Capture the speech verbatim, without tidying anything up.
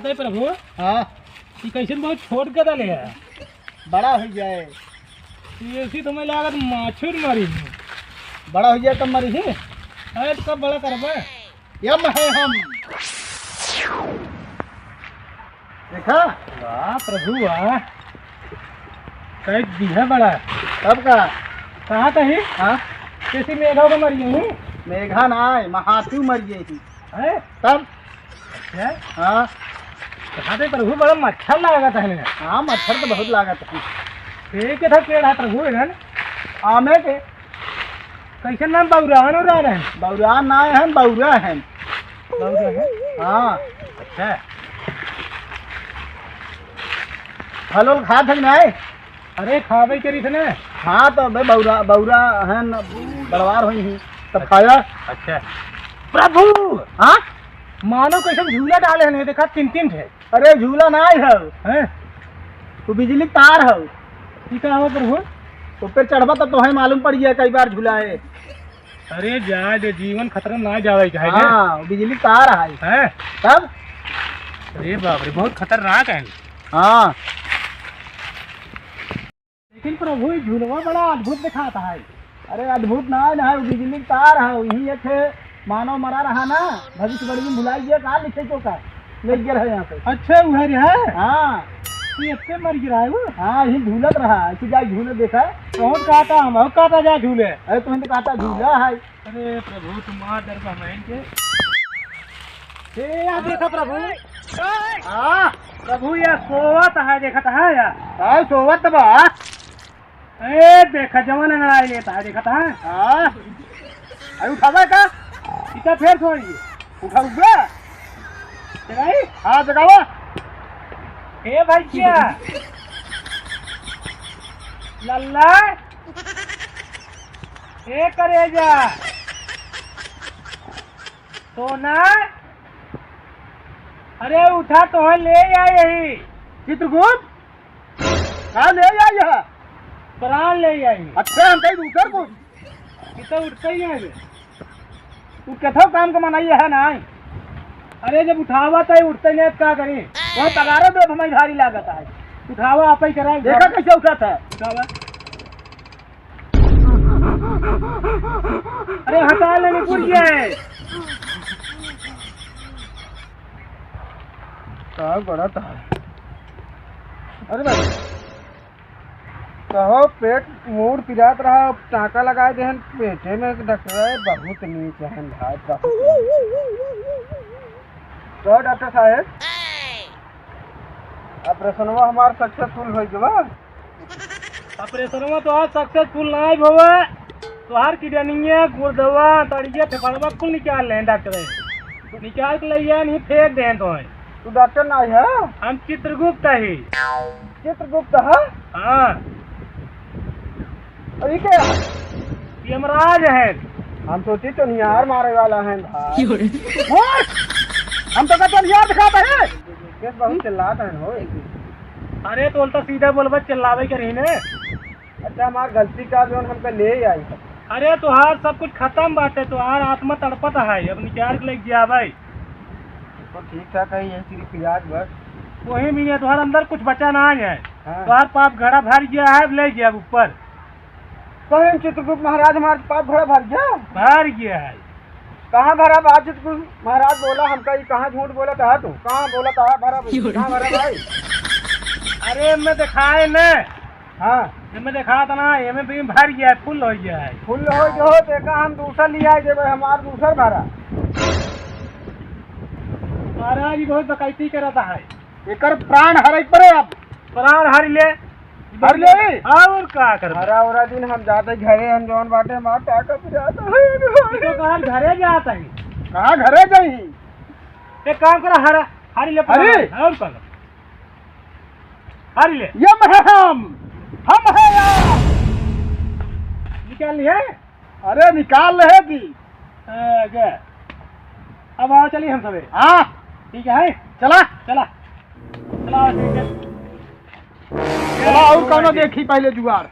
ए प्रभु, हाँ। ई कैसन बहुत छोट गदा ले है? बड़ा हो जाए। ये सी तो मैं लागत माछुर मरी। बड़ा हो जाए तब मरी ही। अरे तो कब बड़ा करबे? यम है हम। देखा? वाह प्रभु वाह, कैद दिया बड़ा। तब का? कहाँ कहीं? हाँ? कैसी मेघा को मरी ही? मेघा ना है, महाशिव मरी ही। हैं? तब? हैं? हाँ। कहाँ पे प्रभु, बड़ा मच्छर लागत है ना? हाँ, मच्छर तो बहुत लागत है। ये के था पेड़ है प्रभु इधर? आमे के। कैसे नाम, बौरान हो रहा है? बौरान ना है, बौरा है। बौरा है? हाँ। अच्छा। फल उल खात है कि नहीं? अरे खाबे करी थे ना। हाँ, तो अबे बौरा, बौरा है न, बड़वार होई ही, तब खाया। अच्छा। प्रभु! हाँ? मानो कैसे झूला डाले हैं, देखा तीन तीन ठे। अरे झूला ना है। हैं? वो बिजली तार है। ई का हो प्रभु? ऊपर चढ़बा तो तोहे मालूम पड़ गया, कई बार झूला है। अरे जाए दे, जीवन खतरा ना जावे के है ना? हाँ, बिजली तार है। हैं? तब? अरे बाप रे, बहुत खतरनाक है। हाँ। लेकिन प्रभु, ई झूलवा बड़ा अद्भुत दिखाता है। अरे अद्भुत ना है, ना है, वो बिजली के तार है, वही एक है, मानव मरा रहा ना, भविष्यवाणी में भुलाई गया, कहाँ लिखे तो का? ले गया है यहाँ पे। अच्छा, वो है रे, है? हाँ। ये इतने मर गिरा है वो? हाँ, यही झूलत रहा, ऐसे जाए झूले देखा। बहुत कहता हम, बहुत कहता जा झूले। अरे तुम्हें तो कहता झूला है। अरे प्रभु, तुम मार डर का मैं इनके। ए, या देखा प्रभु। हाँ। प्रभु, या सोवत है, देखत है या? हाँ, सोवत बा। ए, देखा, जवान अंगड़ाई लेता है, देखत है? हाँ। अरे उठावा का? इतना फेर छोड़िए। उठाउबे? जगाई? हाँ, जगावा। ए भाई क्या? लल्ला? ए करेजा, सोना, अरे उठा, तोहे ले आई यही। चित्रगुप्त, का ले आई है? प्राण ले आई। अच्छा, हम कहीं दूसर कुछ। ये तो उठते ही नहीं बे। तू कथो काम का मनाई है ना? अरे जब उठावा तो उठते नहीं, का करी? वह पगारो दे, हमारी भारी लागत है। उठावा, आप ही कराए। देखा कैसे उठा था? उठावा। अरे हटा ले, निकुल गया है। का बड़ा था। अरे भाई, कहो पेट मूड़ पिरात रहा, टाँका लगाए देहन पेटे में, डॉक्टर है बहुत नीच है भाई, बहुत नीच। तो डॉक्टर साहब, ऑपरेशनवा हमार सक्सेसफुल हो गवा? ऑपरेशनवा तोहार सक्सेसफुल नाहीं भवा। तोहार किडनिया, गुर्दवा, तड़िया, फेफड़वा कुल निकाल लेहन डॉक्टर। निकाल के लइया नहीं फेंक देहन तोहे। तू डॉक्टर नाहीं है? हम चित्रगुप्त ही। चित्रगुप्त है? हाँ। अरे क्या? यमराज है। हम सोची चोनियार मारे वाला है भाई। क्यों रे? और हम तो का चोनियार दिखाता है। केस बहुत चिल्लात है हो। अरे तो उल्टा सीधा बोलबा, चिल्लावे के रही ने। अच्छा, हमार गलती का जौन हमका ले आई है। अरे तोहार सब कुछ खत्म बाटे, तोहार आत्मा तड़पत है, अब निकाल के लेके जाबे। तो ठीक ठाक है, यही सिर्फ इलाज बस। वही भी है, तोहार अंदर कुछ बचा ना है। हाँ। तोहार पाप घड़ा भर गया है, अब ले गया ऊपर। कहीं चित्रगुप्त महाराज, हमार पाप घड़ा भर गया? भर गया है। कहाँ भरा बा चित्रगुप्त महाराज? बोला हमका, ये कहाँ झूठ बोला था तू? कहाँ बोला था भरा बा? कहाँ भरा भाई? अरे मैं दिखाए न। हाँ। ये मैं दिखा था ना, ये में भी भर गया है, फुल हो गया है। फुल हो गया हो तो एका हम दूसरा ले आए देबे, हमार दूसर भरा। महाराज जी बहुत डकैती करता है। एकर प्राण हरे पड़े अब। प्राण हर ले। हर ले? और का करबे? हरा ओरा दिन हम जाते घरे, हम जौन बाटे हमार टाका पुराता है। तो कहाँ घरे जाता है? कहाँ घरे जाई? एक काम करा, हरा, हरी ले हरी? प्राण, और का? हरी ले। यम है हम, हम है यार। निकाल लिए? अरे निकाल रहे जी। आ, गए। अब आओ चलिए हम सबे। हाँ। ठीक है? चला। चला। चला, ठीक है। चला, और कौनो देखी पहले जुगाड़।